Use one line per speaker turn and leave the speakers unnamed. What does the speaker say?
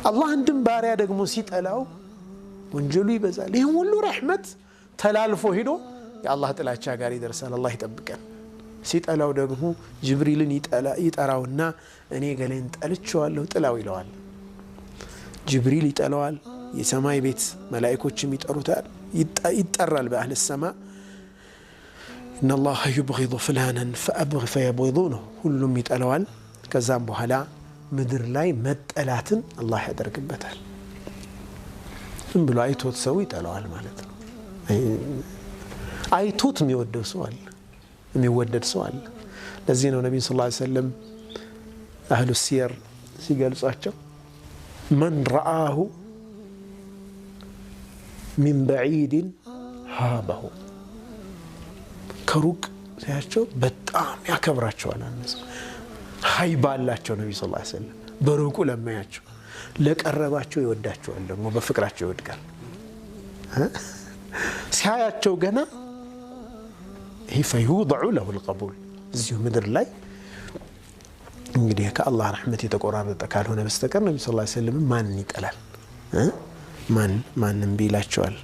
አላህ አንድም ባሪያ ደግሞ ሲጠላው ወንጀሉ ይበዛል። ይህም ሁሉ ረሕመት ተላልፎ ሂዶ የአላህ ጥላቻ ጋር ይደርሳል። አላህ ይጠብቀን። ሲጠላው ደግሞ ጅብሪልን ይጠራውና እኔ ገሌን ጠልቼዋለሁ ጥላው ይለዋል። ጅብሪል ይጠላዋል። የሰማይ ቤት መላኢኮችም ይጠሩታል፣ ይጠራል በ أهل السماء إن الله يبغض فلانا فيبغضونه ሁሉም ይጠለዋል። ከዛም በኋላ ምድር ላይ መጠላትን አላህ ያደርግበታል። ዝም ብሎ አይቶት ሰው ይጠለዋል ማለት ነው። አይቶት የሚወደው ሰው አለ፣ የሚወደድ ሰው አለ። ለዚህ ነው ነቢዩ صلى الله عليه وسلم أهل السير ሲገልጿቸው من رآه من بعيد هابه ከሩቅ ሲያቸው በጣም ያከብራቸዋል። هيبة አላቸው ነቢ صلى الله عليه وسلم በሩቁ ለማያቸው፣ ለቀረባቸው ይወዳቸዋል፣ ደግሞ በፍቅራቸው ይወድቃል። ሲያያቸው ገና ይህ فيوضع له القبول እዚሁ ምድር ላይ እንግዲህ ከአላህ ረሕመት የተቆራረጠ ካልሆነ በስተቀር ነቢ صلى الله عليه وسلم ማን ይጠላል? ማን ማንም ቢላቸዋል?